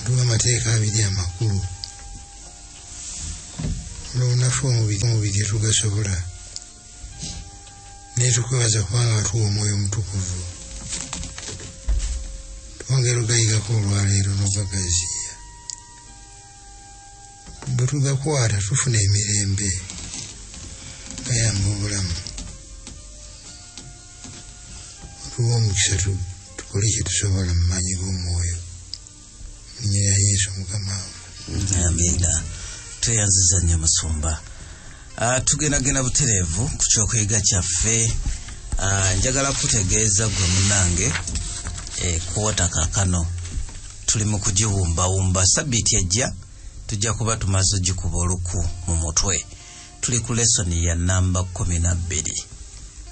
Otuwa amateeka abiri amakulu. Olw'obunafu omubiri tetugasobola. Naye tukwebaza kubanga watuwa Omwoyo Omutukuvu. Twongera ogayigako olwaleero n'ogagaziya. Bwe tugakwata tufuna emirembe gayamba obulamu. Otuwa omukisa tukole kye tusobola mu maanyi g'omwoyo. Mu linnya lya Yesu Mukama waffe. Amiina. Tweyanziza nnyo musumba. Tugendagenda butereevu ku kyokuyiga kyaffe. Njagala kutegeeza gwe munnange kwota kaakano tuli mu kugiwumbawumba. Sabbiiti ejja tujja kuba tumaze ogikuba oluku mu mutwe. Tuli ku lesoni ya namba 12.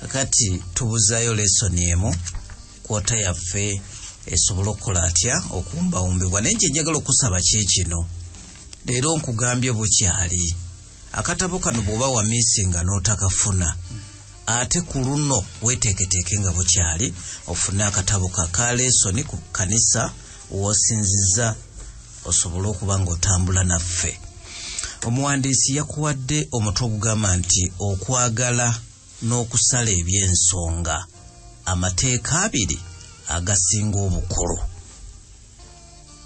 Kakati tubuzaayo lesoni emu kwota yaffe esobola okukola atya okuwumbawumbibwa. Naye nje njagala okusaba kye kino. Leero nkugambye bukyali. Akatabo kano bw'oba wamiisinga n'otakafuna, ate ku luno weeteeketeeke nga bukyali ofune akatabo ka lesoni ku kkanisa w'osinziza osobole okuba ng'otambula naffe. Omuwandiisi yakuwadde omutwe ogugamba nti okwagala n'okusala eby'ensonga, amateeka abiri agasinga obukulu.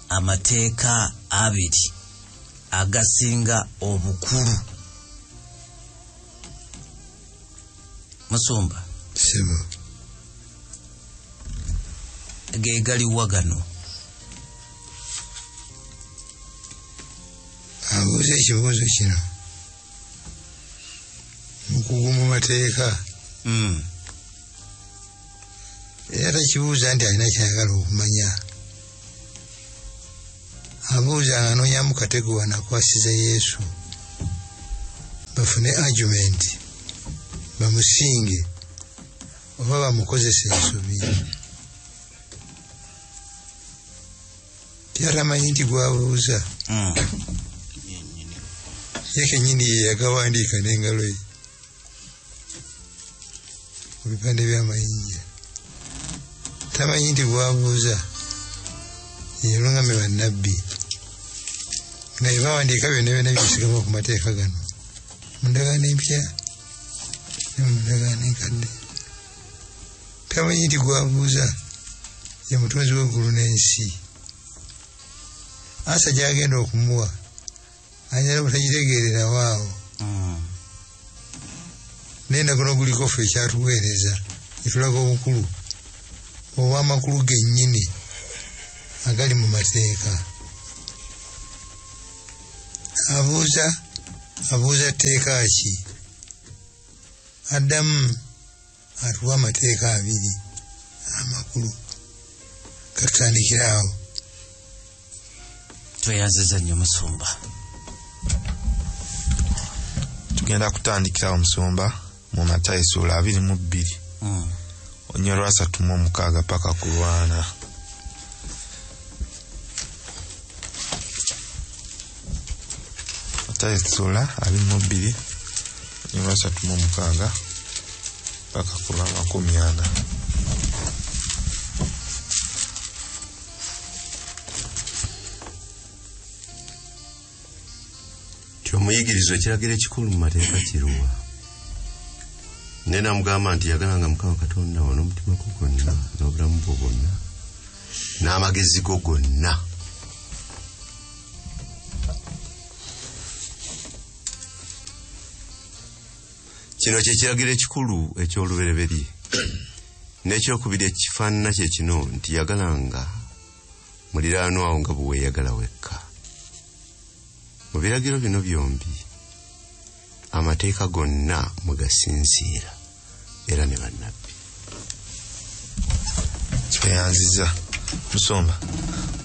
Amateeka abiri agasinga obukulu. Musumba. Ssebo. Ge galiwa gano? Abuuza ekibuuzo kino mukugu mu mateeka. Era takibuuza nti alina kyayagala okumanya. Abuuza nga anoonyamu katego wanakwasiza Yesu bafune argument bamusinge oba bamukozese ensobi. Tyatamanyi nti gwabuuza ye kennyini ye yagawandiika n'engalo ye mu bipande by'amayinja. Tamanyi nti gwabuuza ye bannabbi nga bye bawandiika byonna byonna byesigama ku mateeka gano mu ndagaano empya ne mu ndagaano enkadde. Tamanyi nti gwabuuza ye mutonzi w'eggulu n'ensi. Asa gy'agenda okumuwa ayinza obutagitegeererawo awo. Naye naguno guliko ffe ekyatuweereza etulaga obukulu obw'amakulu gennyini agali mu mateeka. Abuuza tteeka ki? Addamu atuwa amateeka abiri amakulu. Katutandikire awo. Tweyanziza nnyo musumba. Tugenda kutandikira omusumba mu Matayo ssuula 22 olunyiriri lwa 36 paka ku lwana. Matayo ssuula 22 olunyiriri lwa 36 paka ku lwa 40. Omuyigiriza ekiragiro ekikulu mu mateeka kiruwa? Naye n'amugamba nti yagalanga Mukama Katonda wo n'omutima gwo gwonna n'obulamu bwo bwonna n'amagezi go gonna. Kino kye kiragiro ekikulu eky'olubereberye. N'ekyokubiri ekifaanana kye kino nti yagalanga muliraanwa wo nga bwe weeyagala wekka. Mu biragiro bino byombi amateeka gonna mugasinziira era ne bannabbi. Tweyanziza musumba.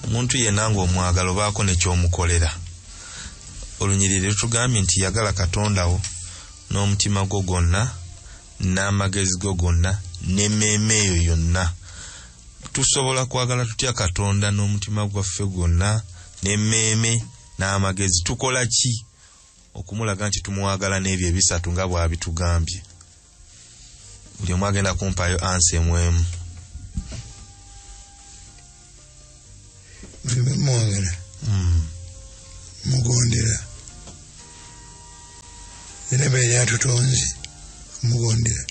Omuntu yenna ng'omwagala obaako ne ky'omukolera. Olunyiriri lutugambye nti yagala Katonda wo n'omutima gwo gwonna n'amagezi go gonna n'emmeeme eyo yonna. Tusobola kwagala tutya Katonda n'omutima gwaffe gwonna n'emmeeme n'amagezi? Tukola ki okumulaga nti tumwagala n'ebyo ebisatu nga bw'abitugambye? Buli omu agenda kumpaayo ansa emu emu. Mwagala. Mugondera era bwe yatutonze mugondera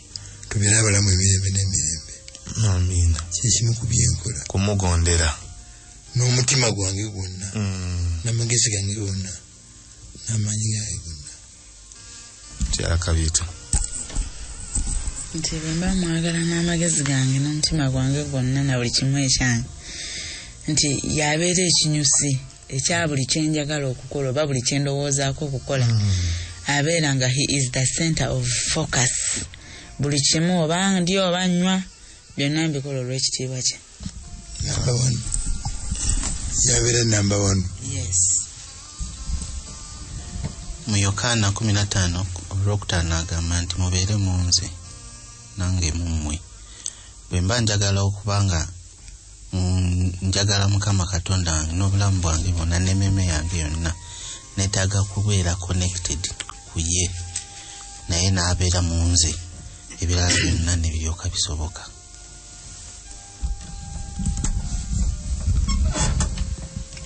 tubeere abalamu emirembe n'emirembe. Amiina. Kyekimu ku byenkola kumugondera n'omutima gwange gwonna, n'amagezi gange gonna, n'amaanyi gange gonna. Kyakabiito nti bwe mba mwagala n'amagezi gange n'omutima gwange gwonna na buli kimu ekyange, nti yabeera ekinyusi ekya buli kyenjagala okukola oba buli kyendowoozaako okukola. Abeera nga he is the center of focus. Buli kimu oba ndi oba nnywa byonna mbikola olw'ekitiibwa kye. Number one. Yabeera number one. Yes. Mu Yokaana 15 olwokutaano agamba nti mubeere mu nze nange mu mmwe. Bwe mba njagala okuba nga njagala Mukama Katonda wange n'obulamu bwange bwonna n'emmeeme yange yonna, neetaaga kubeera connected ku ye, naye n'abeera mu nze, ebirala byonna ne biryoka bisoboka.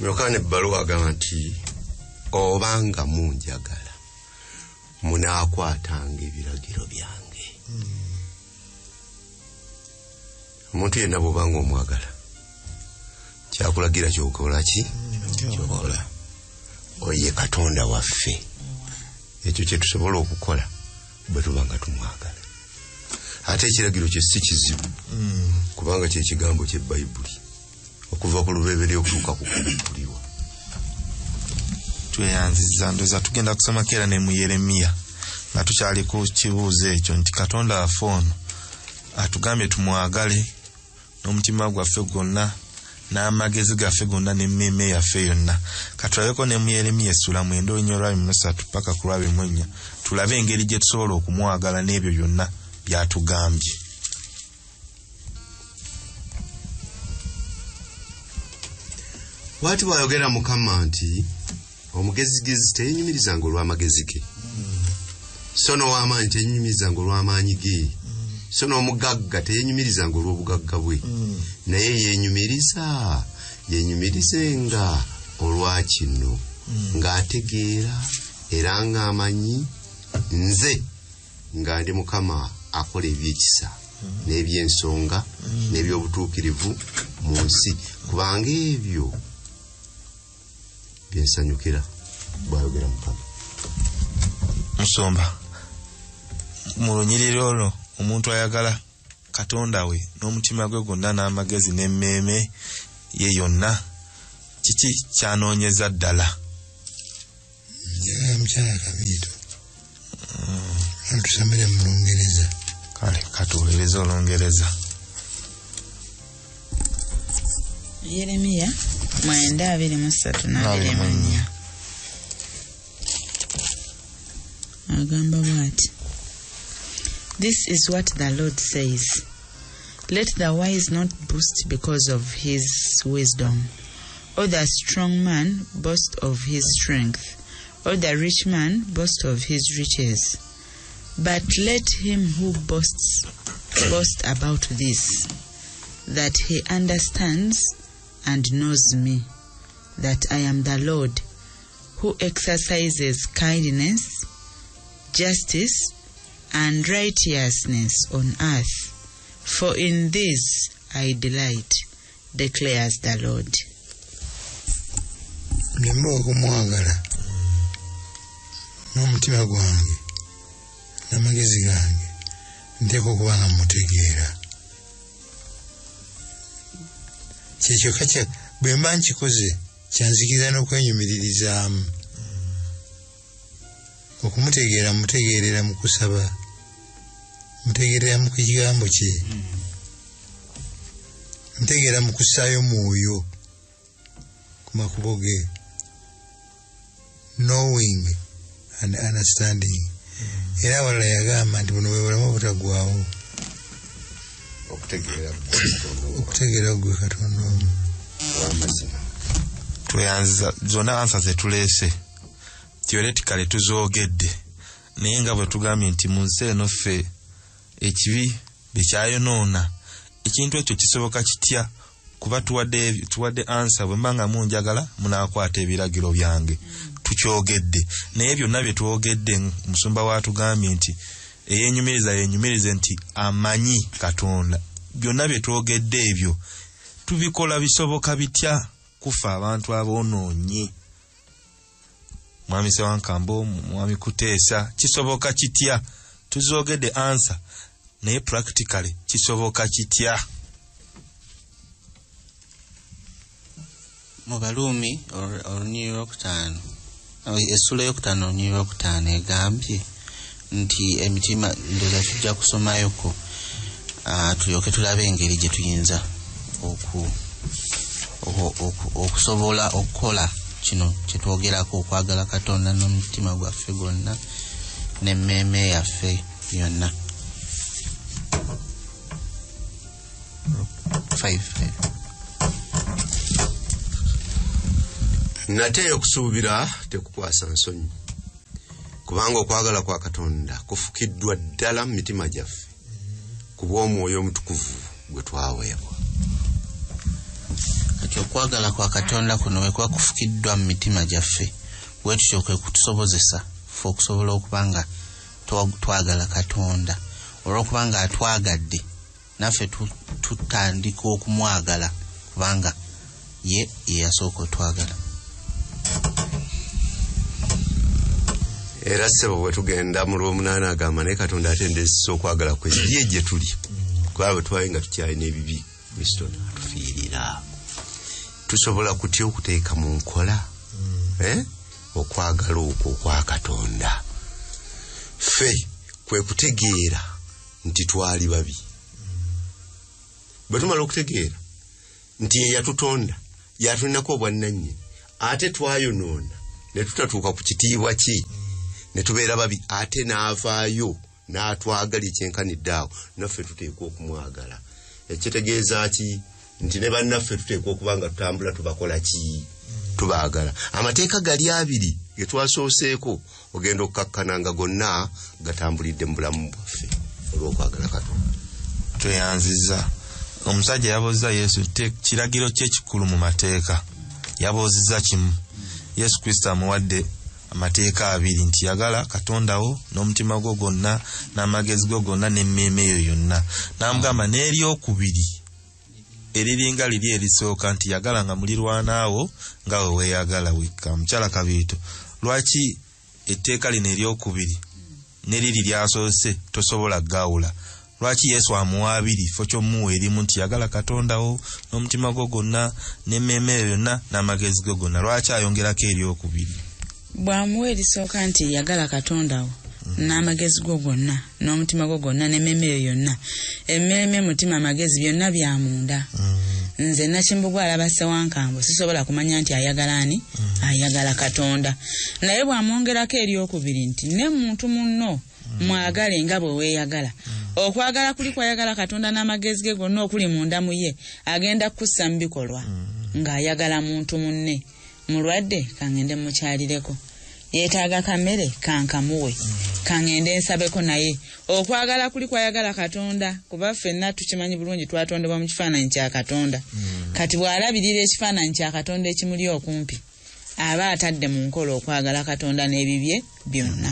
Yokaana ebbaluwa agamba nti obanga munjagala munaakwatanga ebiragiro byange. Omuntu yenna bw'obanga omwagala kyakulagira kyokola ki? Kyokola. Oye Katonda waffe. Ekyo kye tusobola okukola bwe tuba nga tumwagala. Ate ekiragiro kye si kizibu kubanga kye kigambo kye Bayibuli okuva ku lubereberye okutuuka ku kubikkulirwa. Tweyanziza, ndowooza tugenda kusomako era ne mu Yeremiya nga tukyali ku kibuuzo ekyo nti Katonda waffe ono atugambye tumwagale n'omutima gwaffe gwonna n'amagezi gaffe gonna n'emmeeme yaffe yonna. Katulabeko ne mu Yeremiya essula 9:23 paka ku 24 tulabe engeri gye tusobola okumwagala n'ebyo byonna by'atugambye. Bw'ati bw'ayogera Mukama nti omugezigezi teyenyumirizanga olw'amagezi ge, so n'ow'amaanyi teyenyumirizanga olw'amaanyi ge, so n'omugagga teyenyumirizanga olw'obugagga bwe, naye yenyumirizenga olwa kino, ng'ategeera era ng'amanyi nze nga ndi Mukama akola ebyekisa n'ebyensonga n'ebyobutuukirivu mu nsi, kubanga ebyo byensanyukira, bw'ayogera Mukama. Musomba, mu lunyiriri olwo omuntu ayagala Katonda we n'omutima gwe gwonna n'amagezi n'emmeeme ye yonna, kiki kyanoonyeza ddala? Njagala mukyala Kabiito atusomere mu Lungereza. Kale katuwulirize Olungereza. Yeremiya 9:23 na 24 agamba bw'ati: This is what the Lord says. Let the wise not boast because of his wisdom, or the strong man boast of his strength, or the rich man boast of his riches. But let him who boasts boast about this, that he understands and knows me, that I am the Lord, who exercises kindness, justice, and righteousness on earth. For in this I delight, declares the Lord. Nemba okumwagala n'omutima gwange n'amagezi gange, nteekwa okuba nga mmutegeera. Kyekyokka bwe mba nkikoze kyanzikiriza n'okwenyumiririzaamu. Okumutegeera mutegeerera mu kusaba, mutegeerera mu kigambo kye, mutegeera mu kussaayo mwoyo ku makubo ge. Knowing and understanding. Era awalala yagamba nti buno bwe bulamu obutaggwaawo, okutegeera ggwe Katonda omu. Tweyanziza zonna ansa ze tuleese theoretically tuzoogedde, naye nga bwe tugambye nti mu nsi eno ffe ekibi bye kyayonoona, ekintu ekyo kisoboka kitya Kuba tuwadde answer, bwe mba nga munjagala munaakwata ebiragiro byange. Tukyogedde, naye byonna bye twogedde musumba waatugambye nti eyenyumiriza yenyumirize nti amanyi Katonda. Byonna bye twogedde ebyo tubikola bisoboka bitya kufa abantu aboonoonyi? Mwami Sewankambo, mwami Kuteesa, kisoboka kitya? Tuzoogedde answer, naye practically kisoboka kitya? Mu Baluumi olunyiriri lwokutaano, essula eyokutaano olunyiriri lwokutaano egambye nti emitima, ndowooza tujja kusomayoko tulyoke tulabe engeri gye tuyinza okusobola okukola kino kye twogerako, okwagala Katonda n'omutima gwaffe gwonna n'emmeeme yaffe yonna. 5. Nate okusuubira tekukwasa nsonyi, kubanga okwagala kwa Katonda kufukiddwa ddala mu mitima gyaffe ku bw'Omwoyo Omutukuvu gwe twaweebwa. Kati okwagala kwa Katonda kuno bwe kuba kufukiddwa mu mitima gyaffe, bwe tutyo kwe kutusobozesa ffe okusobola okuba nga twagala Katonda. Olw'okuba nga atwagadde, naffe tutandika okumwagala kubanga ye yasooka otwagala. Era ssebo bwe tugenda mu lw'omunaana agamba naye Katonda atendezesa okwagala kwe ye gye tuli, kubanga bwe twali nga tukyalina ebibi Kristo n'atufiirira. Tusobola kutya okuteeka mu nkola okwagala okwo okwa Katonda? Ffe kwe kutegeera nti twali babi. Bwe tumala okutegeera nti ye yatutonda, yatulinako obwannannyini, ate twayonoona ne tutatuuka ku kitiibwa kye, ne tubeera babi, ate n'avaayo n'atwagala ekyenkanidde awo, naffe tuteekwa okumwagala. Ekitegeeza ki? Nti ne bannaffe tuteekwa okuba nga tutambula tubakola ki? Tubaagala. Amateeka gali abiri ge twasooseeko ogenda okukakkana nga gonna gatambulidde mu bulamu bwaffe olw'okwagala Katonda. Tweyanziza. Omusajja yabuuza Yesu kiragiro kye kikulu mu mateeka. Yabuuzizza kimu. Yesu Kristo amuwadde amateeka abiri nti yagala Katonda wo n'omutima gwo gwonna n'amagezi go gonna n'emmeeme yo yonna. N'amugamba n'eryokubiri eriringa liri erisooka nti yagala nga mulirwanaawo nga we weeyagala wekka. Mukyala Kabiito, lwaki etteeka lino eryokubiri ne liri lyasoose tosobola gawula? Lwaki Yesu amuwa abiri fo ky'omuwa erimu nti yagala Katonda wo n'omutima gwo gwonna n'emmeeme yo yonna n'amagezi go gonna? Lwaki ayongerako eryokubiri? Bw'amuwa erisooka nti yagala Katonda wo n'amagezi go gonna n'omutima gwo gwonna n'emmeeme yo yonna, emmeeme, mutima, amagezi byonna bya munda. Nze Nakimbugwe alaba Sewankambo sisobola kumanya nti ayagala ani? Ayagala Katonda. Naye bw'amwongerako eryokubiri nti ne muntu munno mwagale nga bwe weeyagala. Okwagala kuli kwayagala Katonda n'amagezi ge gonna okuli munda mu ye, agenda kussa mu bikolwa ng'ayagala muntu munne. Mulwadde kangende mukyalireko, yeetaaga kamere kankamuwe, kangende nsabeko naye. Okwagala kuli kwayagala Katonda, kuba ffenna tukimanyi bulungi twatondebwa mu kifaananyi kya Katonda. Kati bw'alabirira ekifaananyi kya Katonda ekimuli okumpi, aba atadde mu nkola okwagala Katonda n'ebibye byonna.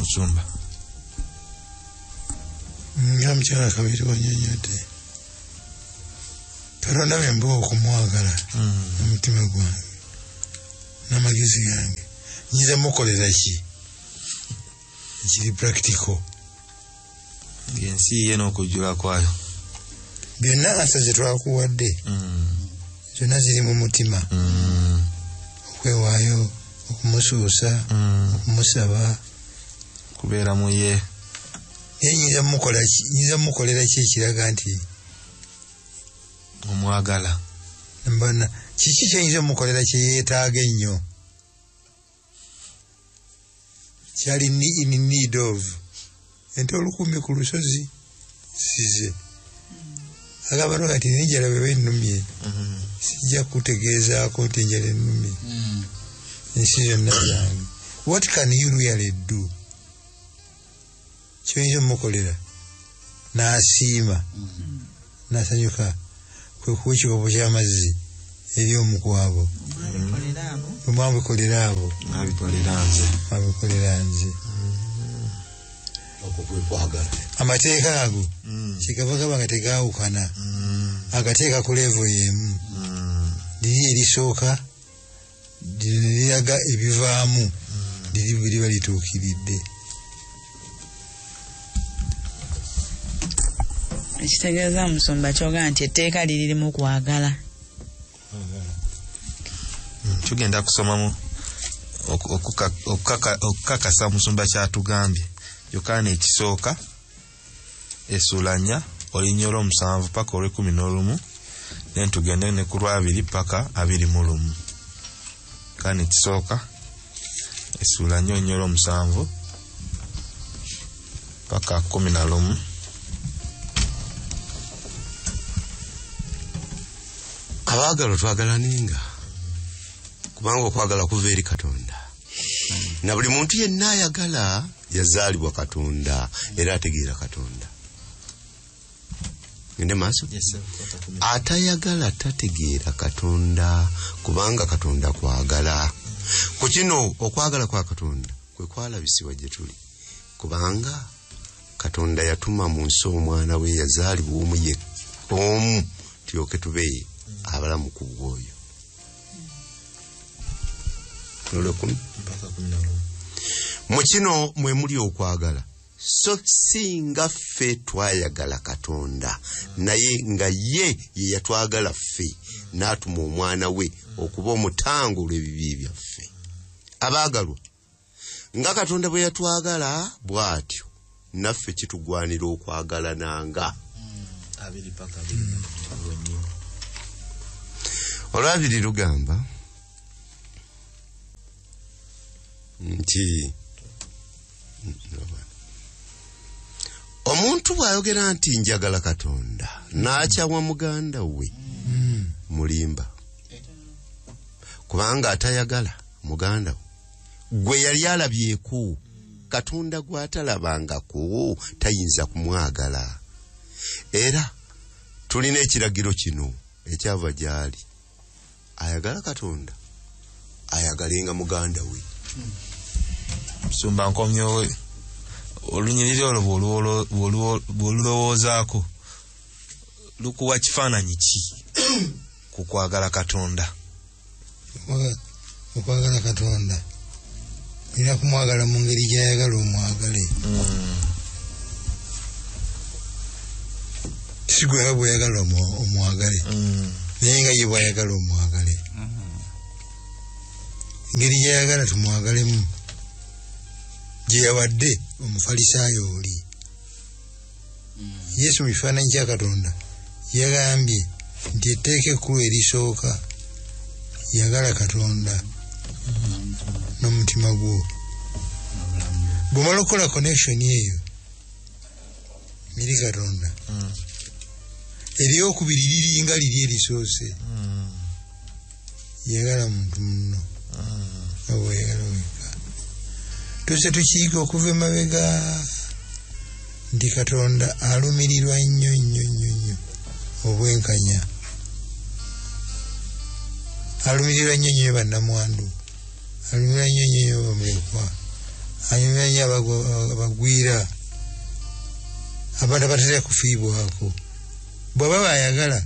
Musumba. Nga mukyala Kabiito bw'annyonnyodde, Katonda bwe mbuwa okumwagala n'omutima gwange n'amagezi gange, nyinza mukolera ki ekiri practical? Ensi ye n'okujjula kwayo. Byonna ansa ze twakuwadde zonna ziri mu mutima. Okwewaayo, okumusuusa, okumusaba, kubeera mu ye. Naye nyinza mukolera ki ekiraga nti omwagala? Mbona kiki kyenyinza omukolera kye yeetaaga ennyo, kyali in need of? Ente olukumi ku lusozi size agamba noga nti n'enjala bweba ennumye sijja kutegeezaako nti enjala ennumye, ensi yonna yange. What can you really do? Kyoyinza omukolera n'asiima n'asanyuka. Kwe kuwa ekikopo ky'amazzi eri omu ku abo. Bwe mwabikolera abo, mwabikolera nze. Amateeka ago kyegava gaba nga tegaawukana, agateeka ku levo y'emu. Liri erisooka liraga ebivaamu, liri bwe liba lituukiridde. Ekitegeeza musumba kyogamba nti etteeka liririmu kwagala. Tugenda kusomamu okukakasa musumba kyatugambye. Yokaana ekisooka essuula 4 olunyiriri olw'omusanvu paka olw'e11, then tugende ne ku lwabiri paka 21. Yokaana ekisooka essuula 4 olunyiriri olw'omusanvu paka 11. Abaagala twagalanenga, kubanga okwagala kuva eri Katonda. Na buli muntu yenna ayagala yazaalibwa Katonda era ategeera Katonda. Ngende maaso? Atayagala tategeera Katonda, kubanga Katonda kwagala. Ku kino okwagala kwa Katonda kwe kwalabisibwa gye tuli, kubanga Katonda yatuma mu nsi omwana we yazaalibwa omu yekka omu, tulyoke tube abalamu ku bw'oyo. Mu kino mwe muli okwagala, so singa ffe twayagala Katonda, naye nga ye ye yatwagala ffe, n'atuma omwana we okuba omutango olw'ebibi byaffe. Abaagalwa, nga Katonda bwe yatwagala bw'atyo, naffe kitugwanira okwagalananga. Olwabiri lugamba nti omuntu bw'ayogera nti njagala Katonda n'akyawa muganda we, mulimba, kubanga atayagala muganda we gwe yali alabyeko, Katonda gw'atalabangako tayinza kumwagala. Era tulina ekiragiro kino ekyava gy'ali, ayagala Katonda ayagalenga muganda we. Musumba nkomyewo olunyiriri olwo bw'olulowoozaako lukuwa kifaananyi ki ku kwagala Katonda? Okwagala Katonda olina kumwagala mu ngeri gy'ayagala omwagale. Si gwe nga bw'oyagala omwagale, naye nga ye bw'ayagala omwagale. Engeri gy'ayagala tumwagalemu gye yawadde Omufalisaayo oli. Yesu mu kifaananyi kya Katonda yagambye nti etteeka ekkulu erisooka, yagala Katonda n'omutima gwo. Bw'omala okukola connection eyo eri Katonda, eryokubiri liringa liri erisoose, yagala muntu munno nga bw'oyagala wekka. Tuse tukiyiga okuva emabega nti Katonda alumirirwa nnyo nnyo nnyo nnyo obwenkanya, alumirirwa nnyo nnyo bannamwandu, alumirirwa nnyo nnyo bamulekwa, alumirirwa nnyo abagwira, abantu abatera kufiibwako. Bw'aba bayagala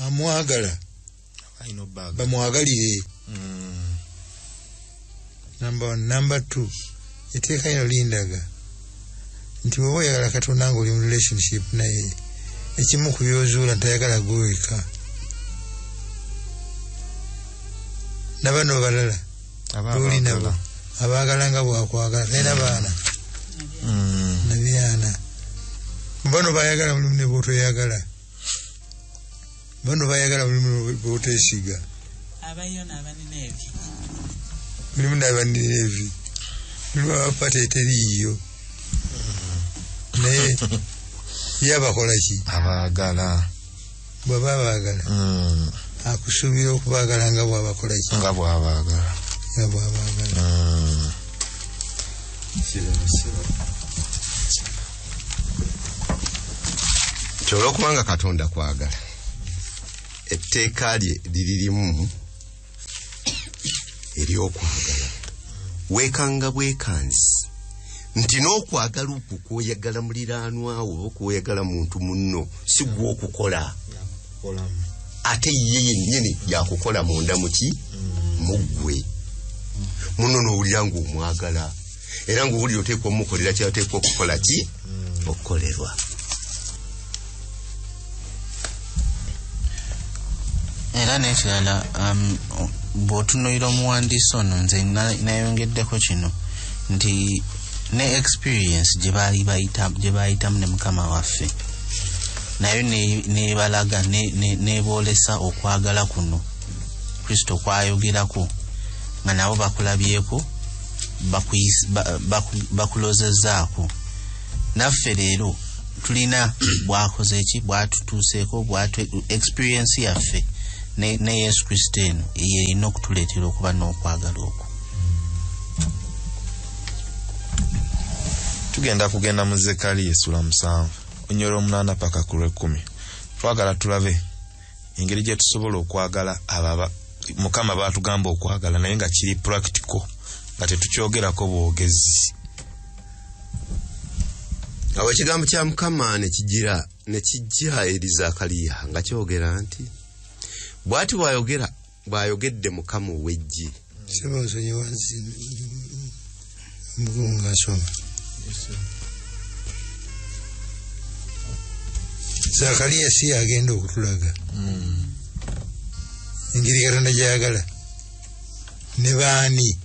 amwagala bamwagalire. Number 1. Number 2, etteeka lino lindaga nti bw'oba oyagala Katonda ng'oli mu relationship naye, ekimu ku by'ozuula ntayagala gwe wekka, na bano balala b'oli nabo abaagala nga bw'akwagala, talina baana nabyana. Bano bayagala mulimu ne bw'otoyagala, bano bayagala mulimu ne bw'oteesiga, mulimu n'abanineevi, mulimu abapata eteriiyo, naye ye abakola ki? Abaagala. Bw'aba abaagala akusuubira okubaagala nga bw'abakola ki? Nga bw'abaagala. Nga bw'abaagala. Nti olwokubanga Katonda kwagala, etteeka lye liririmu ery'okwagala. Weekanga bwekanzi nti n'okwagala okwo kw'oyagala muliraanwa wo oba kw'oyagala muntu munno si gwe okukola, ate ye yennyini yakukola munda muki muggwe. Munno n'owulira ng'omwagala era ng'owulira oteekwa omukolera kyateekwa okukola ki okukolerwa. Era n'ekirala, bw'otunuulira omuwandiisi ono, nze nayongeddeko kino nti ne experience gye baayitamu ne Mukama waffe nayo nebalaga neboolesa okwagala kuno Kristo kwayogerako, nga nabo bakulabyeko, bakulozezaako. Naffe leero tulina bwakoze ki, bwatutuuseeko, experience yaffe ne Yesu Kristo eno yerina okutuleetera okuba n'okwagala okwo. Tugenda kugenda mu Zekariya essula 7 onyolo 8 paka ku 10. Twagala tulabe engeri gye tusobola okwagala abo Mukama baatugamba okwagala, naye nga kiri practical, nga tetukyogerako bwogezi. Awo ekigambo kya Mukama ne kijja eri Zakariya nga kyogera nti bw'ati bw'ayogedde Mukama ow'eggye. Zakariya si yagenda okutulaga engeri Katonda gy'ayagala ne baani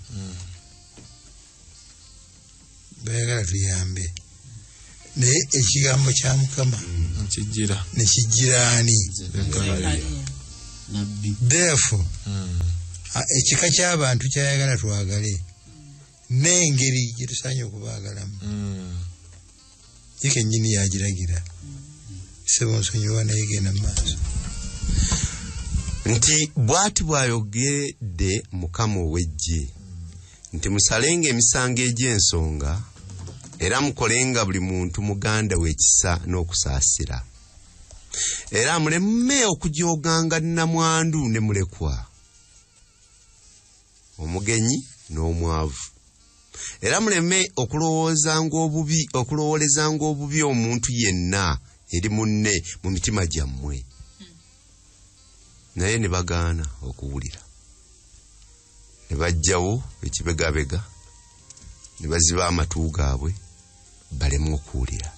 bayagala tuyambe, naye ekigambo kya Mukama ne kijjira ani? Therefore, ekika ky'abantu kyayagala twagale n'engeri gye tusaanye okubaagalamu. Ye kennyini yagiragira. Ssebo nsonyiwa, naye genda mu maaso. Nti bw'ati bw'ayogedde Mukama ow'eggye nti musalenga emisango egy'ensonga era mukolenga buli muntu muganda w'ekisa n'okusaasira, era muleme okujooganga nnamwandu ne mulekwa, omugenyi n'omwavu, era muleme okulowoolezanga obubi omuntu yenna eri munne mu mitima gyammwe. Naye ne bagaana okuwulira, ne baggyawo ekibegabega, ne baziba amatu gaabwe baleme okuwulira.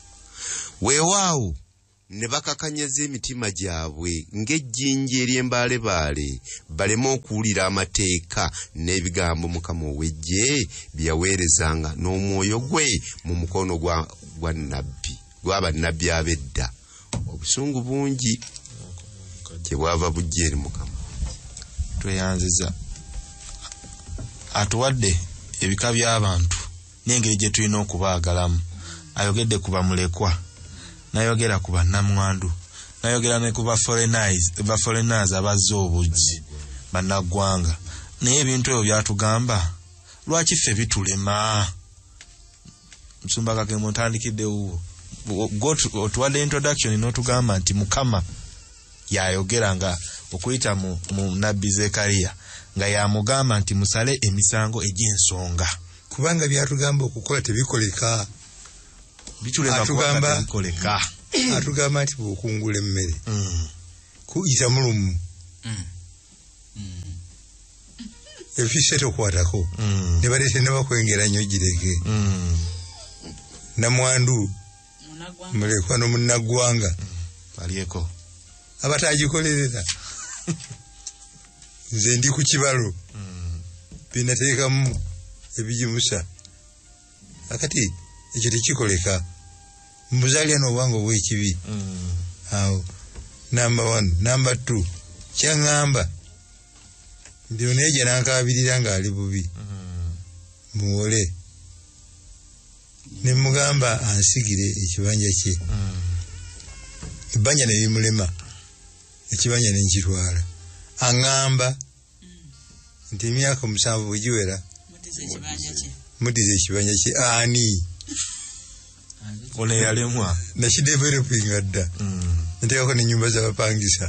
Weewaawo ne bakakanyaza emitima gyabwe ng'ejjinja ery'embaalebaale, baleme okuwulira amateeka n'ebigambo Mukama ow'eggye bye yaweerezanga n'omwoyo gwe mu mukono gwa nnabbi, gw'abannabbi ab'edda. Obusungu bungi kyebwava bujja eri Mukama. Tweyanziza atuwadde ebika by'abantu n'engeri gye tulina okubaagalamu. Ayogedde ku bamulekwa, n'ayogera ku bannamwandu, n'ayogera ne ku baforeigners abazze obujji, bannaggwanga. Naye ebintu ebyo byatugamba lwaki ffe bitulema? Musumba Kakembo, ntandikidde wuwo. Otuwadde introduction n'otugamba nti Mukama yayogera nga okuyita mu nabbi Zekariya nga yamugamba nti musale emisango egy'ensonga, kubanga byatugamba okukola tebikoleka. Bitulema kubanga tebikoleka. Atugamba nti bw'okungula emmere kuyitamu lumu, efisse tokwatako, ne baleeta ne bakwengera nnyo gireke. Namwandu, mulekwa n'omunnaggwanga balyeko abatagikolerera. Nze ndi ku kibalo binateekamu ebigimusa. Akati ekyo tekikoleka. Mbuzaalira n'obwangu obw'ekibi. Awo namba 1. Namba 2, kyaŋŋamba nti naye gye nankaabirira ng'ali bubi, muwole. Ne mugamba ansigire ekibanja kye. Ebbanja ne limulema, ekibanja ne nkitwala. Aŋŋamba nti emyaka 7 bwe giwera muddize ekibanja kye. Ani? Ono yalemwa. Nakidevelopinga dda. Nteekako n'ennyumba z'abapangisa.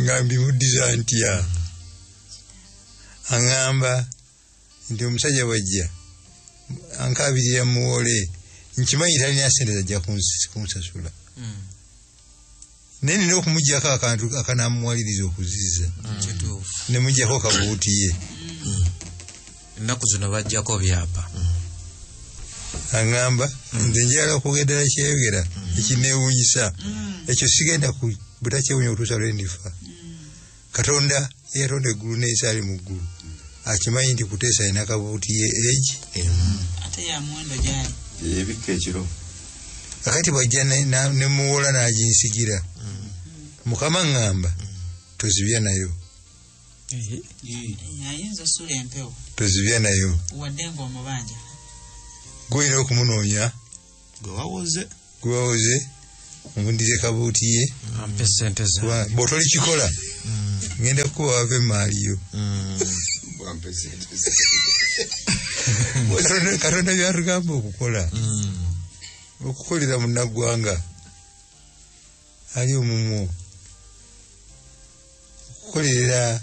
Nga mbimuddiza ntya. Aŋŋamba nti omusajja bw'ajja ankaabirira muwole, nkimanyi talina ssente zajja kunsasula. Naye nina okumuggyako akantu akanaamuwaliriza okuziza. Ne muggyako kabuuti ye. Ennaku zino bajjako byapa. Aŋŋamba nze njagala okwogera ddala kyeyogera ekinneewuunyisa. Ekyo sigenda butakyewuunya okutuusa lwe ndifa. Katonda eyatonda eggulu n'ensi ali mu ggulu akimanyi nti Kuteesa alina kabuuti ye egi emu. Ate ya muwendo gyali. Yebikka ekiro. Kakati bw'ajja ne muwola n'aginsigira. Mukama ŋŋamba tozibya nayo. Ayinza osula empewo. Tozibya nayo. Wadde ng'omubanja. Gw'olina okumunoonya. Gwe wawoze. Omundize kabuuti ye. Ampe ssente zange. Bw'otolikikola ngenda kukuba wava emaali yo. Katonda byatugamba okukola. Okukolera munnaggwanga ali omumwo. Okukolerera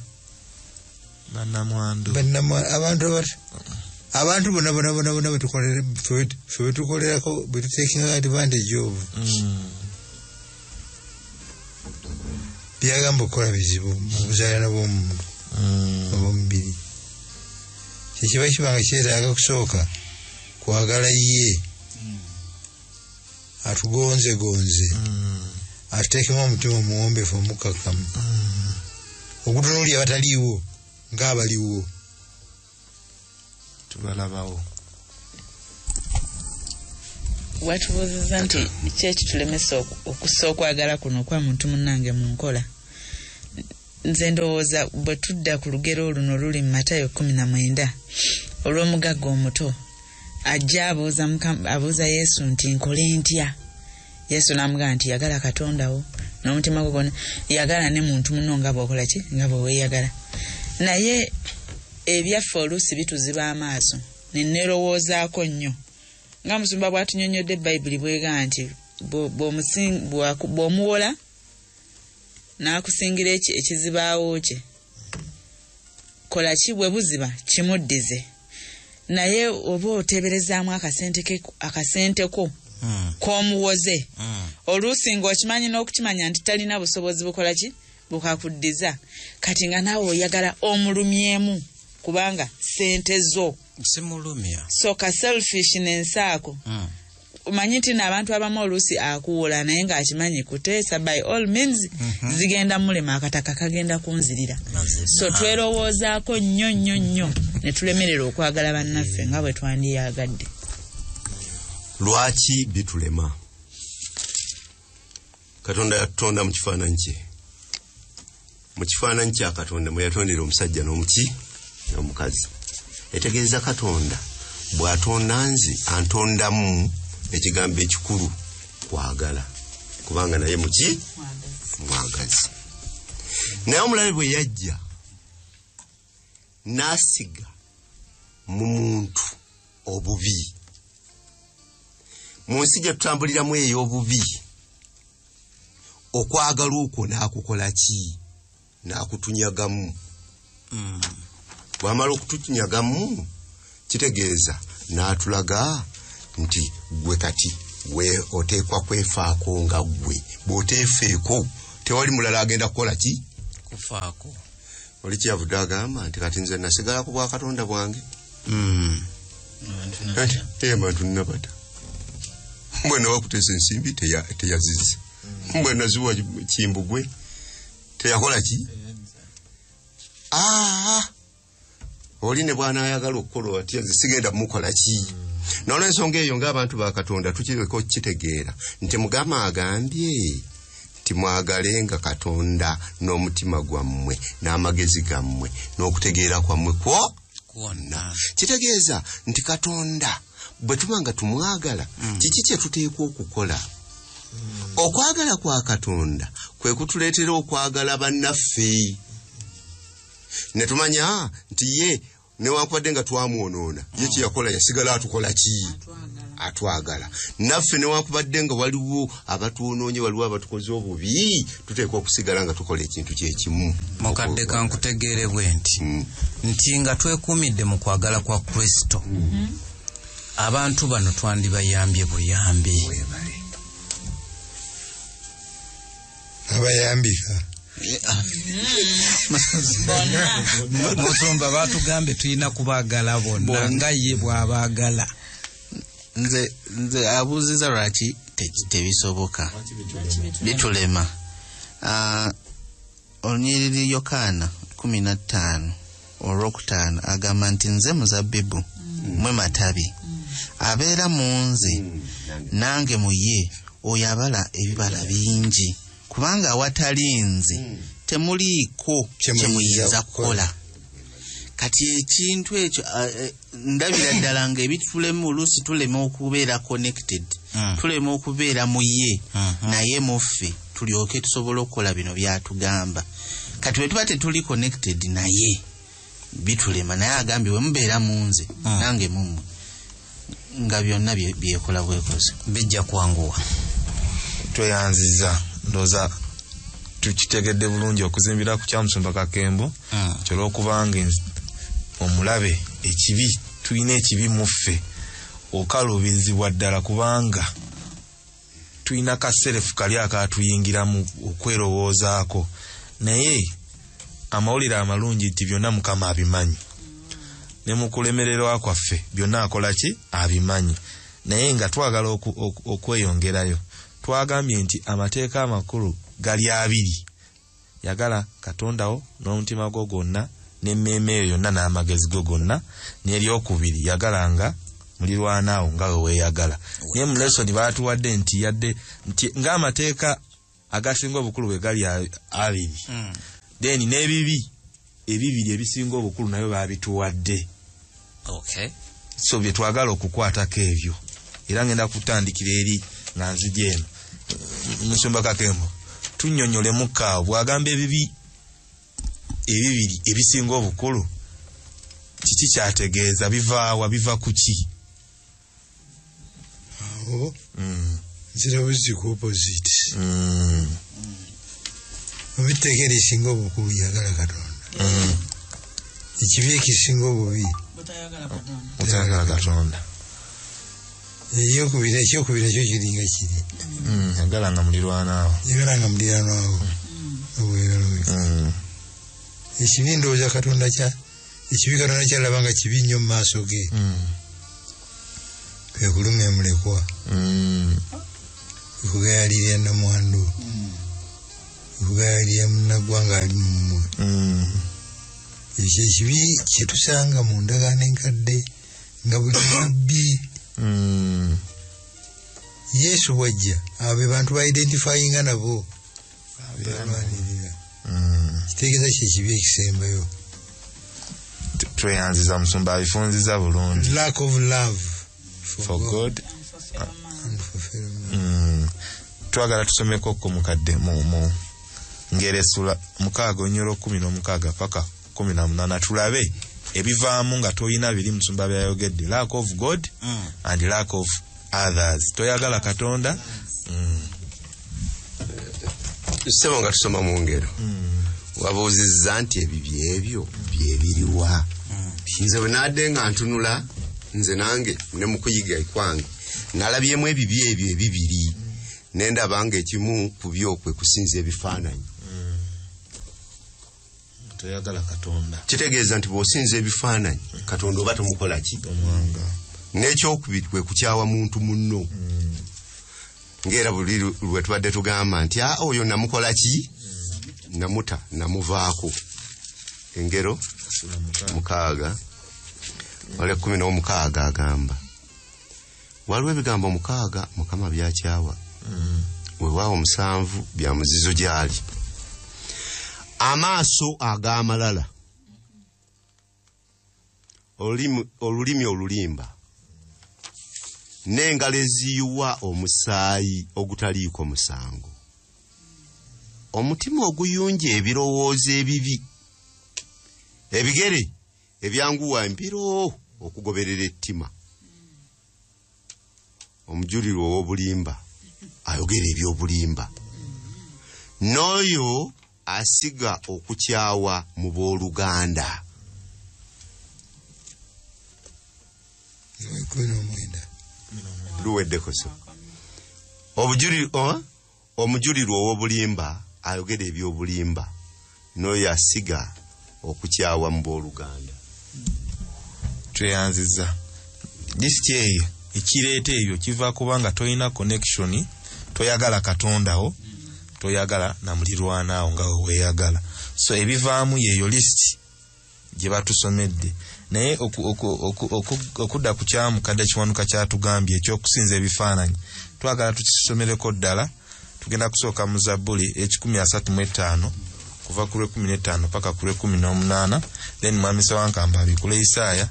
bannamwandu. Abantu bonna bonna bonna bonna ffe betukolerako betutekinga advantage of. Byagamba okukola bizibu mu buzaalana bw'omuntu obw'omubiri. Kyekiba kibanga kyetaaga kusooka kwagala ye atugonzegonze atuteekemu omutima omuwombeefu omukkakkamu ogutunuulira abataliiwo ng'abaliwo. Tubalabawo. Watubuuzizza nti ki ekitulemesa okussa okwagala kuno okwa muntu munnange mu nkola. Nze ndowooza bwe tudda ku lugero luno luli mu Matayo 19 olw'omugagga omuto ajja abuuza Yesu nti nkole ntya. Yesu n'amugamba nti yagala Katonda wo n'omutima gwo gwonna, yagala ne muntu munno nga bw'okola ki, nga bwe weeyagala. Naye ebyaffe oluusi bituziba amaaso ne neerowoozaako nnyo. Nga musumba bw'atunyonnyodde Bayibuli bw'egamba nti bw'omuwola n'akusingira ekizibaawo kye, kola ki bwe buziba kimuddize. Naye oba oteeberezaamu akasente ko k'omuwoze. Oluusi ng'okimanyi n'okukimanya nti talina busobozi bukola ki bukakuddiza. Kati nga naawe oyagala omulumyemu kubanga ssente zo. Simulumya. So ka selfishness ako. Omanyi nti n'abantu abamu oluusi akuwola naye ng'akimanyi Kuteesa by all means zigenda mulema akataka kagenda kunzirira. So twerowoozaako nnyo nnyo nnyo ne tulemerera okwagala bannaffe nga bwe twandiyagadde. Lwaki bitulema? Katonda yatutonda mu kifaananyi kye. Mu kifaananyi kya Katonda mwe yatondera omusajja n'omuki n'omukazi. Etegeeza Katonda bw'atonda nze antondamu ekigambo ekikulu kwagala, kubanga naye muki mwagazi. Naye omulabe bwe yajja n'asiga mu muntu obubi. Mu nsi gye tutambuliramu ey'obubi, okwagala okwo n'akukola ki? N'akutunyagamu. Bw'amala okutunyagamu kitegeeza n'atulaga nti gwe kati oteekwa kwefaako nga ggwe. Bw'oteefeeko tewali mulala agenda kukola ki? Kufaako. Oli kyeyavudde agamba nti kati nze nasigala ku bwakatonda bwange. Abantu nnabata. Mbwe nawakuteesa ensimbi teyaziza. Mbwe naziwa Kimbugwe teyakola ki? Oli ne bw'anaayagala okukola atya nze sigenda mukola ki? N'olwensonga eyo ng'abantu ba Katonda tukireko kitegeera nti Mukama agambye nti mwagalenga Katonda n'omutima gwammwe n'amagezi gammwe n'okutegeera kwammwe kwonna. Kitegeeza nti Katonda bwe tuba nga tumwagala kiki kye tuteekwa okukola? Okwagala kwa Katonda kwe kutuleetera okwagala bannaffe. Ne tumanya nti ye newankubadde nga twamwonoona, ye kye yakola yasigala atukola ki? Atwagala. Naffe newankubadde nga waliwo abatwonoonye, waliwo abatukoze obubi, tuteekwa okusigala nga tukola ekintu kyekimu. Mukadde kankutegeere bwe nti nti nga twekuumidde mu kwagala kwa Kristo, abantu bano twandibayambye buyambi. Abayambika. Musumba batugambe tulina kubaagala bonna nga ye bw'abaagala. Nze abuuziza lwaki tebisoboka bitulema. Olunyiriri Yokaana 15 olwokutaano agamba nti nze muzabbibu, mwe matabi, abeera mu nze nange mu ye, oyo abala ebibala bingi, kubanga awatali nze temuliiko kye muyinza kukola. Kati ekintu ekyo ndabira ddala nga ebitulema, oluusi tulema okubeera connected, tulema okubeera mu ye naye muffe, tulyoke tusobole okukola bino byatugamba. Kati bwe tuba tetuli connected naye bitulema, naye agambye bwe mubeera mu nze nange mummwe, nga byonna byekola bwekoze bijja kwanguwa. Tweyanziza, ndowooza tukitegedde bulungi okuzimbira ku kyamusumba Kakembo kyolwokubanga omulabe ekibi tulina ekibi muffe okaluubirizibwa ddala, kubanga tulina kaserefu kali akatuyingiramu okwerowoozaako, naye amawulire amalungi nti byonna Mukama abimanyi, ne mu kulemererwa kwaffe byonna akola ki? Abimanyi. Naye nga twagala okweyongerayo, twagambye nti amateeka amakulu gali abiri: yagala Katonda wo n'omutima gwo gwonna n'emmeeme yo yonna n'amagezi go gonna, n'eryokubiri yagalanga mulirwanaawo nga we weeyagala. Naye mu lesoni baatuwadde nti yadde nti ng'amateeka agasinga obukulu bwe gali abiri, then n'ebibi ebibiri ebisinga obukulu nabyo baabituwadde. Okay. So bye twagala okukwatako ebyo, era ngenda kutandikira eri nga nzija eno. Musumba Kakembo, tunnyonnyolemu kaawo bw'agamba ebibi ebibiri ebisinga obukulu, kiki kyategeeza? Bivaawa? Biva ku ki? Awo nzira buzzi ku opposite. Obiteeka erisinga obukulu yagala Katonda, ekibi ekisinga obubi butayagala Katonda. Ekyokubiri ekyokubiri nakyo kiringa kiri, yagalanga mulirwanaawo, yagalanga mulirwanaawo obweyagala. Ekibi ndowooza Katonda kya ekibi Katonda kyalaba nga kibi nnyo mu maaso ge, kwe kulumya mulekwa, kwe kugayaalirira namwandu, kwe kugayaalirira munnaggwanga ali mu mmwe. Ekyo ekibi kye tusanga mu ndagaano enkadde nga buli nabbi Yesu bw'ajja, abo be bantu ba-identifyinga nabo balwanirira. Kitegeeza kye kibi ekisembayo. Tweyanziza musumba, abifunziza bulungi. Lack of love for God and for fellow man. Twagala tusomeko ko mukadde mu ngero essula 6 onyolo 16 paka 18, tulabe ebivaamu nga toyina biri musumba byayogedde, lack of God and lack of others. Toyagala Katonda. Ssebo nga tusoma mu ngero, wabuuzizza nti ebibi ebyo byebiriwa. Nze bwe naadde nga ntunula, nze nange ne mu kuyiga kwange nalabyemu ebibi ebyo ebibiri, ne ndaba nga ekimu ku byo kwe kusinza ebifaananyi. Toyagala Katonda kitegeeza nti bw'osinza ebifaananyi Katonda oba tomukola ki? Omwanga. N'ekyokubiri kwe kukyawa muntu munno, ng'era buli lwe tubadde tugamba nti oyo namukola ki? Namuta, namuvaako. Engero 6 wale 16 agamba waliwo ebigambo 6 Mukama byakyawa, weewaawo 7 bya muzizo gy'ali: amaaso ag'amalala, olulimi olulimba, n'engalo eziyiwa omusaayi ogutaliiko musango, omutima oguyunja ebirowoozo ebibi, ebigere ebyanguwa embiro okugoberera ettima. Omujulirwa ow'obulimba ayogera ebyobulimba, n'oyo asiga okukyawa mu booluganda. 19. Luweddeko so. Omujulirwa ow'obulimba ayogera ebyobulimba, n'oyo asiga okukyawa mu booluganda. Tweyanziza. Lisiti eyo ekireeta ebyo kiva kubanga tolina connection, toyagala Katondawo, toyagala na mulirwanaawo nga weeyagala. So ebivaamu yeeyo lisiti gye batusomedde. Naye okudda ku kyamukadde Kiwanuka kyatugambye ekyokusinza ebifaananyi, twagala tukisomereko ddala. Tugenda kusooka mu Zabbuli 135 kuva ku lw'e15 paka ku lw'e18, then Mwami Ssewankamba abikule Isaaya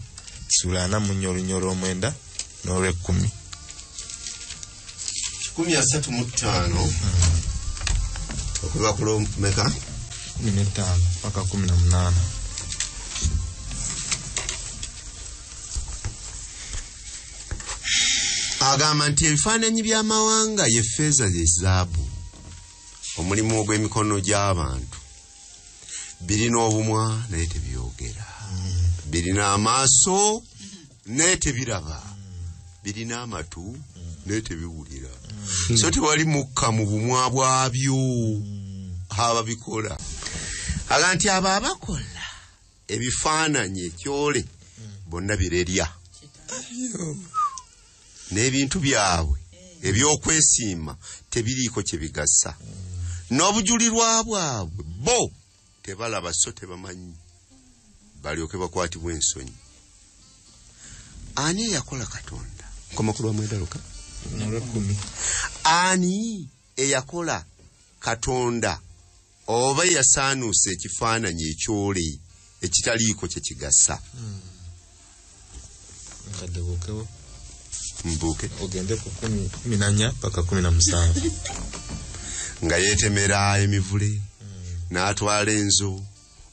ssuula 44 9 n'olw'ekumi. 135 okuva ku lw'omeka? 15 paka 18. Agamba nti ebifaananyi by'amawanga ye ffeeza ye zaabu, omulimu ogw'emikono gy'abantu. Birina obumwa naye tebyogera, birina amaaso naye tebiraba, birina amatu naye tebiwulira. So tewali mukka mu bumwa bwabyo ababikola. Aga nti abo abakola ebifaananyi ekyole bonna birerya, n'ebintu byabwe ebyokwesiima tebiriiko kye bigasa, n'obujulirwa bwabwe bo tebalaba so tebamanyi, balyoke bakwatibwa ensonyi. Ani eyakola Katonda? Nkoma ku lwa 9 luka? N'olwekumi. Ani eyakola Katonda oba eyasaanuusa ekifaananyi ekyole ekitaliiko kye kigasa? Nkadde buukewo. Mbuuke. Ogende ku 14 paka 17. Nga yeetemera emivule, n'atwala enzo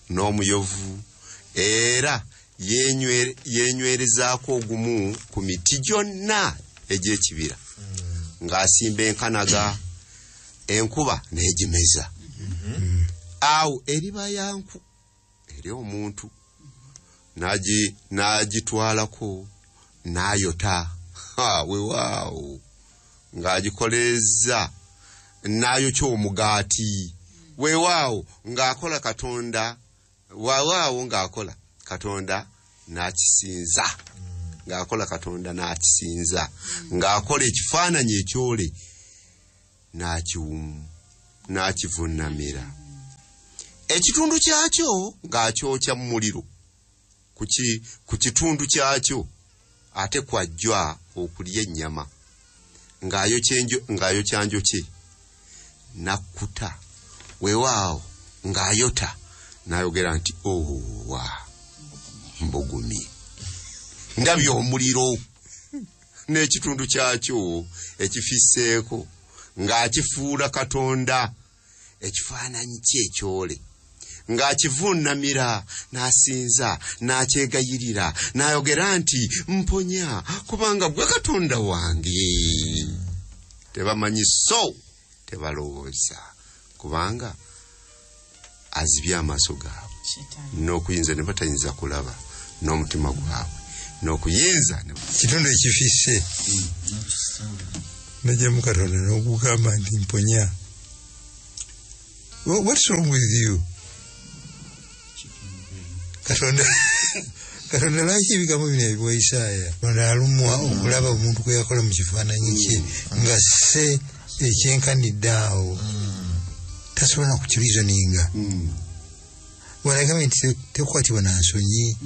n'omuyovu, era yenywerezaako ogumu ku miti gyonna egy'ekibira, ng'asimba enkanaga, enkuba n'egimeza. Awo eriba yanku eri omuntu n'agitwalako n'ayota, weewaawo ng'agikoleza n'ayokya omugaati, weewaawo ng'akola Katonda, weewaawo ng'akola Katonda n'akisinza, ng'akola Katonda n'akisinza, ng'akola ekifaananyi ekyole n'akivunnamira. Ekitundu kyakyo ng'akyokya mu muliro, ku kitundu kyakyo ate kwajja okulya ennyama, ng'ayokya njokye n'akkuta, weewaawo ng'ayota n'ayogera nti owa mbugumi, ndabye omuliro n'ekitundu kyakyo ekifisseeko, ng'akifuula Katonda ekifaananyi kye ekyole, ng'akivunnamira n'asinza n'akyegayirira n'ayogera nti mponya kubanga gwe Katonda wange. Tebamanyi so tebalowooza, kubanga azibye amaaso gaabwe n'okuyinza ne batayinza kulaba, n'omutima gwabwe n'okuyinza. Kitundu ekifisse najjamu Katonda n'okugamba nti mponya. What's wrong with you? Katonda lwaki ebigambo bino ebiwa Isaaya? Katonda alumwa okulaba omuntu gwe yakola mu kifaananyi kye nga se ekyenkanidde awo, tasobola kukireasoninga. Wanagambye nti tekukwatibwa na nsonyi,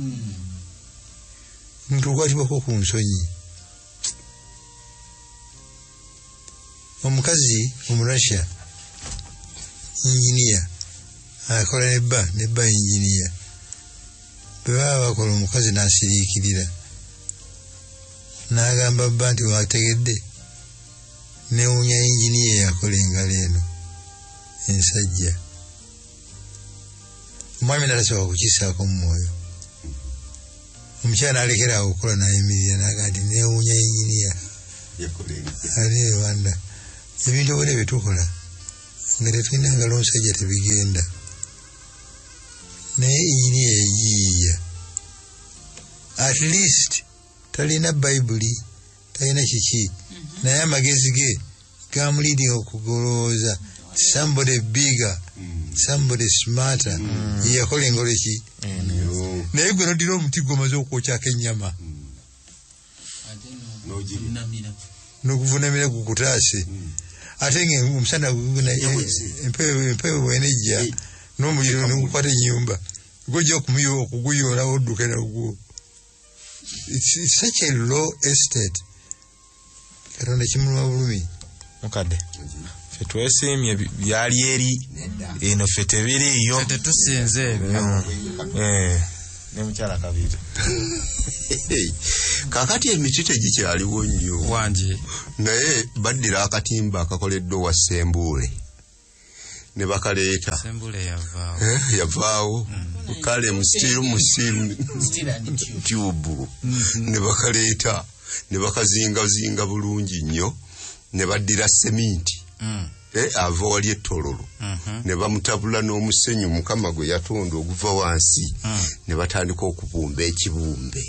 omuntu okwatibwako ku nsonyi. Omukazi Omurussia inginiya akola nebba inginiya, bwe baba bakola omukazi n'asiriikirira n'agamba bba nti wategedde newuunya inginiya eyakola engalo eno ensajja. Omwami n'atasobola kukisaako mu mwoyo. Omukyala n'alekera awo okukola n'ayimirira n'agamba nti newuunya inginiya Ali e Rwanda. Ebintu obone byetukola nga tetulina ngalo nsajja tebigenda, naye eri eyiiya. At least talina Bayibuli, talina kiki, naye amagezi ge gamuleading okugolooza somebody bigger, somebody smarter, yeyakola engolo ki. Naye gwe nodira omuti gwomaze okwokyako ennyama n'okuvunamira gukutaase, ate nga omusana empewo bwenejja n'omuliro negukwata ennyumba, gojja okuguyoola odduke nagwo. It's such a low estate. Katonda kimuluma bulumi. Mukadde, ffe twesiimye byali eri eno, ffe tebiriiyo, tetusinze ebyo. Ne mukyala Kabiito. Kakati emiti tegikyaliwo nnyo wangi, naye baddira akatimba akakoleddwa wa Ssembuule ne bakaleeta. Ssembuule yavaawo, yavaawo kale mu steel tube ne bakaleeta ne bakazingazinga bulungi nnyo, ne baddira seminti ava wali ettololo ne bamutabula n'omusenyu Mukama gwe yatonda oguva wansi, ne batandika okubumba ekibumbe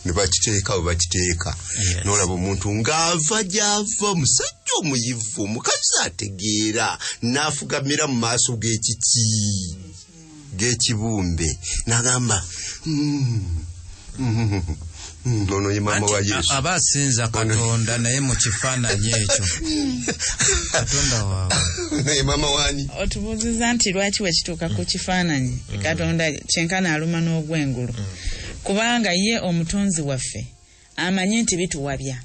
ne bakiteeka we bakiteeka. N'olaba omuntu ng'ava gy'ava, omusajja omuyivu, omukazi ategeera, n'afugamira mu maaso g'ekiki g'ekibumbe n'agamba ono ye maama wa Yesu. Aba asinza Katonda naye mu kifaananyi ekyo Katonda waabwe. Naye maama wani? Otubuuziza nti lwaki wekituuka ku kifaananyi Katonda kyenkana aluma n'ogwengulu, kubanga ye omutonzi waffe amanyi nti bituwabya.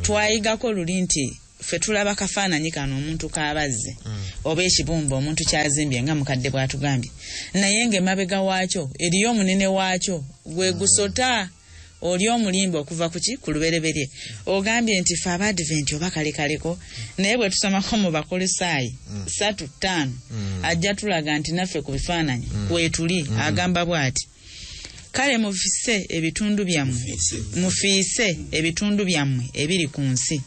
Twayigako luli nti ffe tulaba kafaananyi kano omuntu k'abazze oba ekibumba omuntu kyazimbye nga mukadde bw'atugambye, naye ng'emabega waakyo eriyo omunene waakyo gwe gusota oli omulimba okuva kuki ku lubereberye. Ogambye nti ffe Abadventi oba kalekaleko, naye bwe tusomako mu Bakolosaayi 3:5 ajja tulaga nti naffe ku bifaananyi kwetuli. Agamba bw'ati, kale mufiise ebitundu byammwe, mufiise ebitundu byammwe ebiri ku nsi,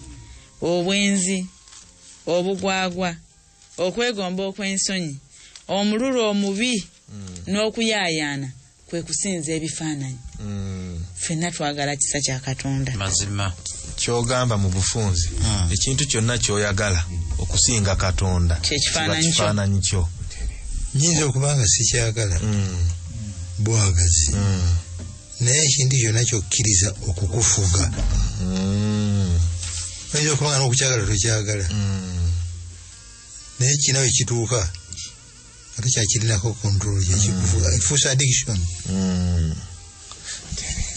obwenzi, obugwagwa, okwegomba okw'ensonyi, omululu omubi n'okuyaayaana, kwe kusinza ebifaananyi. Ffenna twagala kisa kya Katonda. Mazima. Kyogamba mu bufunze, ekintu kyonna ky'oyagala okusinga Katonda kye kifaananyi kyo. Nyinza okuba nga sikyagala bwagazi, naye ekintu kyonna kyokkiriza okukufuga, oyinza okuba nga n'okukyagala tokyagala, naye kina we kituuka ate kyakirinako control, kyekikufuga, ekifuusa addiction,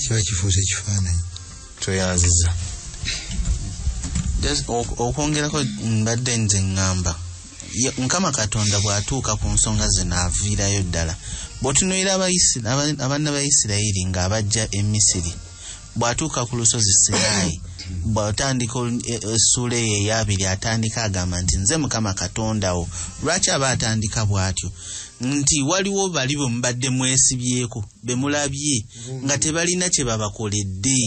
kiba kifuusa ekifaananyi. Tweyanziza. Okwongerako mbadde nze ŋŋamba Mukama Katonda bw'atuuka ku nsonga zino aviirayo ddala. Bw'otunuulira abaana ba Isirayiri ng'abajja e Misiri, bw'atuuka ku lusozi Sinaayi, bw'otandika essuula eyo eyabiri, atandika agamba nti nze Mukama Katonda wo. Lwaki aba atandika bw'atyo? Nti waliwo bali bwe mubadde mwesibyeko be mulabye nga tebalina kye babakoledde,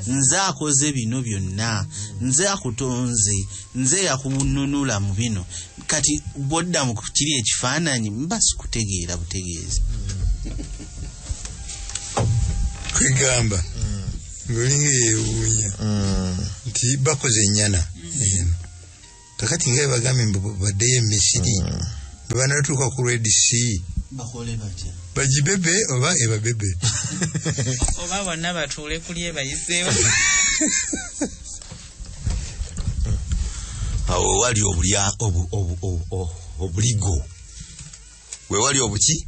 nze akoze bino byonna, nze akutonze, nze yakununula mu bino. Kati bw'odda mu kiri ekifaananyi mba sikutegeera butegeezi. Kwegamba ng'olinga yeewuunya nti bakoze ennyana eno, kakati nga bebagambye mbu baddeyo e Misiri, bwe banatuuka ku Red Sea bakole batya? Bagibebe oba ebabebe? Oba bonna batuule kuli ebayiseewo. Awo wali obulya obuligo, wewali obuki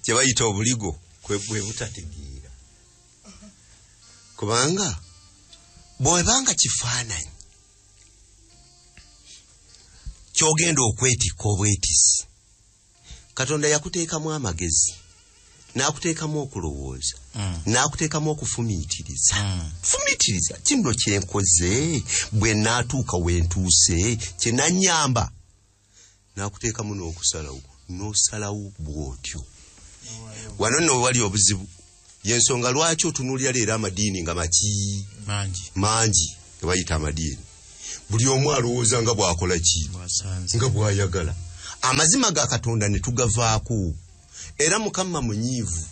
kye bayita obuligo bwe butategeera, kubanga bwebanga kifaananyi kyogenda okwetikka obwetisi, Katonda yakuteekamu amagezi, n'akuteekamu okulowooza, n'akuteekamu okufumiitiriza. Fumiitiriza kino kyenkoze, bwe naatuuka wentuuse kyenanyamba, n'akuteekamu n'okusalawo, n'osalawo bw'otyo. Wano nno wewali obuzibu, yensonga lwaki otunuulira leero amadiini nga maki mangi. Mangi. Gebayita amadiini. Buli omu alowooza nga bw'akola ki, nga bw'ayagala. Amazima ga Katonda ne tugavaako. Era Mukama munyiivu,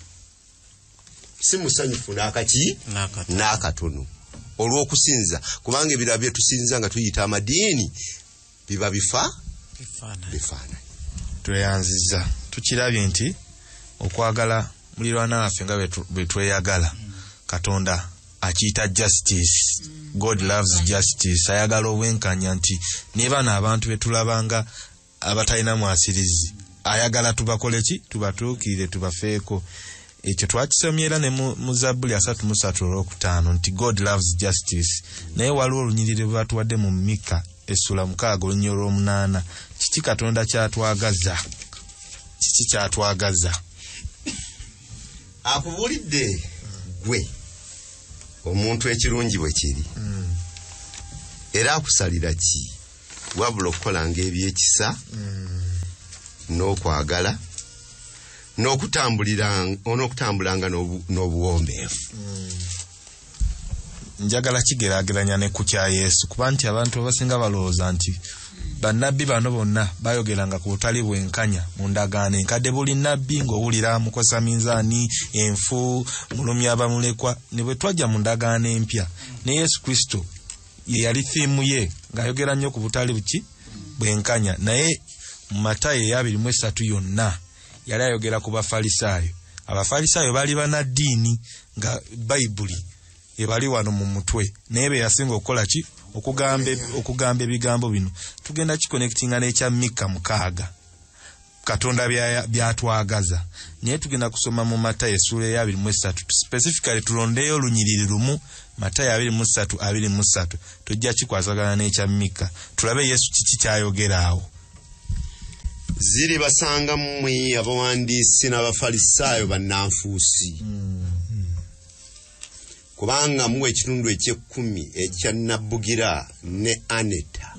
si musanyufu n'akaki n'akatono olw'okusinza, kubanga ebirala bye tusinza nga tuyita amadiini biba bifaananyi. Tweyanziza. Tukirabye nti okwagala mulirwana waffe nga bwe tweyagala, Katonda akiyita justice. God loves justice. Ayagala obwenkanya, nti ne bano abantu be tulabanga abatalina mwasirizi, ayagala tubakole ki? Tubatuukirire, tubafeeko. Ekyo twakisomye era ne mu Zabbuli 33:5 nti God loves justice. Naye waliwo olunyiriri lwe batuwadde mu Mika essula 6 olunyiriri 8. Kiki Katonda kyatwagaza? Kiki kyatwagaza? Akubuulidde gwe omuntu ekirungi bwe kiri, era akusalira ki wabula okukolanga ebyekisa n'okwagala n'okutambulanga n'obuwombeefu. Njagala kigeraageranya ne ku kya Yesu, kuba nti abantu abasinga balowooza nti bannabbi bano bonna bayogeranga ku butali bwenkanya mu ndagaano enkadde. Buli nnabbi ng'owulira mukosa minzaani, enfu, mulumya abamulekwa. Ne bwe twajja mu ndagaano empya ne Yesu Kristo ye yali thiimu ye, ng'ayogera nnyo ku butali buki bwenkanya. Naye mu Matayo eya 23 yonna yali ayogera ku Bafalisaayo. Abafalisaayo baali bannaddiini nga Bayibuli ebali wano mu mutwe, naye be yasinga okukola ki? Okugamba ebigambo bino. Tugenda kiconnectinga n'ekya Mika 6, Katonda byatwagaza. Naye tugenda kusoma mu Matayo essuula eya 23, specifically tulondeyo olunyiriri lumu, Matayo 23:23. Tujja kikwasagana n'ekya Mika, tulabe Yesu kiki kyayogera awo. Ziribasanga mmwe abawandiisi n'Abafalisaayo bannanfuusi, kubanga muwa ekitundu eky'ekkumi ekya Nabbugira ne Aneta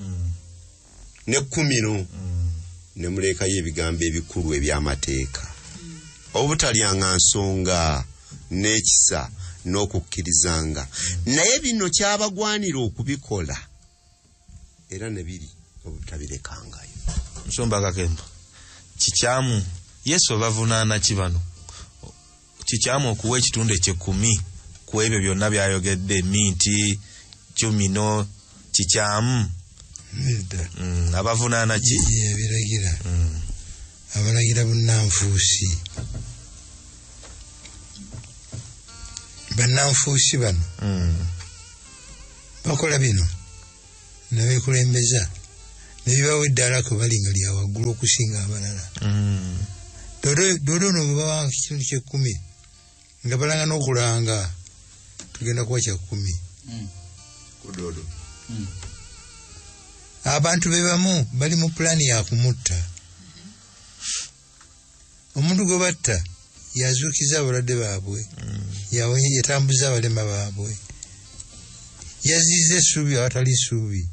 ne Kumino, ne mulekayo ebigambo ebikulu eby'amateeka, obutalyanga nsonga n'ekisa n'okukkirizanga. Naye bino kyabagwanira okubikola, era ne biri obutabirekangayo. Nsomba Kakembo, kikyamu Yesu obavunaana ki bano? Kikyamu okuwa ekitundu eky'ekkumi ku ebyo byonna byayogedde, minti, kyumino, kikyamu? Abavunaana ki? Yabiragira. Abalagira bunnanfuusi. Bannanfuusi bano bakola bino ne beekulembeza, ne bibawa eddaala kwe bali nga lya waggulu okusinga abalala. Dodo ono bwe bawanga ekitundu ky'ekkumi nga balanga n'okulanga tugenda kuwa kya 10. Abantu be bamu bali mu pulaani ya kumutta. Omuntu gwe batta yazuukiza abalwadde baabwe, yatambuza abalema baabwe, yaziza essuubi awatali ssuubi.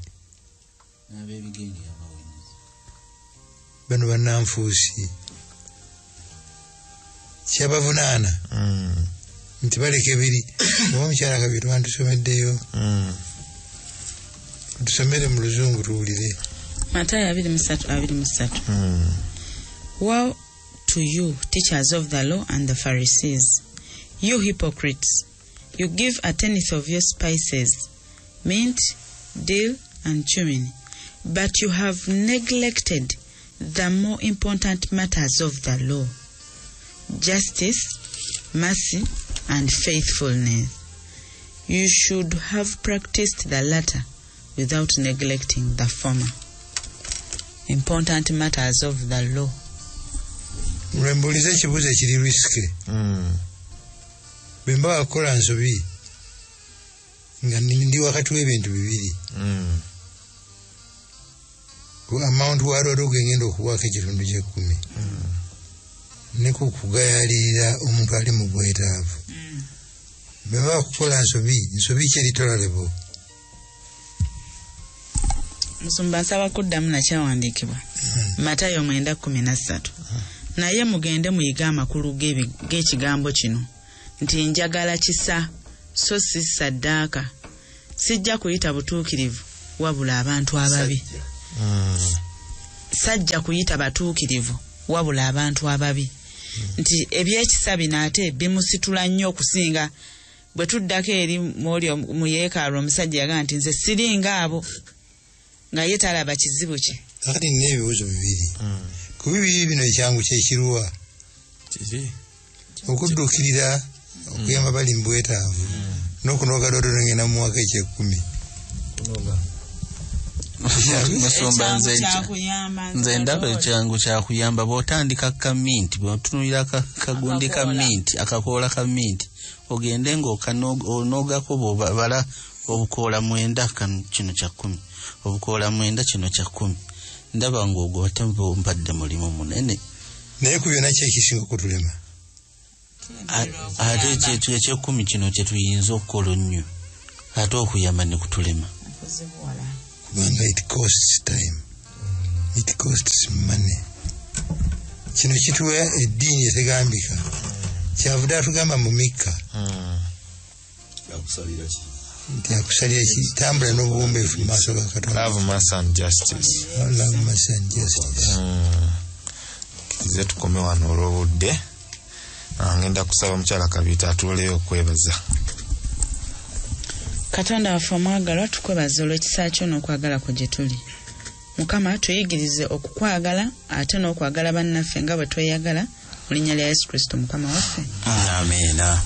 Bano bannanfuusi kyabavunaana nti baleka ebiri. Oba omukyala Kabiri twantusomeddeyo, tusomere mu Luzungu tuwulire. Matayo 23:23. Woe to you, teachers of the law and the Pharisees, you hypocrites! You give a tenth of your spices, mint, dill, and cumin, but you have neglected the more important matters of the law, justice, mercy, and faithfulness. You should have practiced the latter without neglecting the former. Important matters of the law. Lwembuuliza ekibuuzo ekiri risky. Bwe mba kukola nsobi nga ndi wakati w'ebintu bibiri, ku amount wa lolo gwe ngenda okuwaako ekitundu ky'ekkumi, ne ku kugayaalirira omuntu ali mu bwetaavu. Bwe mba kukola nsobi, nsobi ki eri tolerable? Musumba, nsaba kuddamu nakyawandiikibwa Matayo 9:13. Naye mugende muyige amakulu g'ekigambo kino nti njagala kisa so si ssaddaaka. Sijja kuyita butuukirivu wabula abantu ababi. Sajja kuyita batuukirivu wabula abantu ababi. Nti ebyekisa bino ate bimusitula nnyo okusinga bwe tuddako eri mwoli mu yeekaalu omusajja yagamba nti nze siringa abo, nga ye talaba kizibu kye. Kakati nina ebibuuzo bibiri. Ku bibiri bino ekyangu kyekiruwa? Okudduukirira okuyamba bali mu bwetaavu n'okunoga doodo ngenda muwako ekyekumi. Musumba, nze ndaba ekyangu kyakuyamba bw'otandika ka minti, bw'otunuulira kagundi ka minti, akakoola ka minti, ogende ng'onogako bw'obala obukoola 9, kino kya 10, obukoola 9, kino kya 10. Ndaba ng'ogwo ate mpadde mulimu munene. Naye ku byonna ki ekisinga okutulema? Ate ekyekumi kino kye tuyinza okukola ennyo, ate okuyamba ne kutulema. Kubanga it costs time, it costs money. Kino kituwa eddiini etegambika. Kyavudde atugamba mu Mikka nti akusalira ki, tambula n'obuwombeefu mu maaso ga Katonda. Love, mercy and justice. Love, mercy and justice. Kize tukome wano olw'obudde. Ngenda kusaba mukyala Kabiita atuwoleyo okwebaza. Katonda waffe omwagalwa, tukwebaza olw'ekisa kyo n'okwagala kwo gye tuli. Mukama, tuyigirize okukwagala ate n'okwagala bannaffe nga bwe tweyagala, mu linnya lya Yesu Kristo Mukama waffe. Amiina.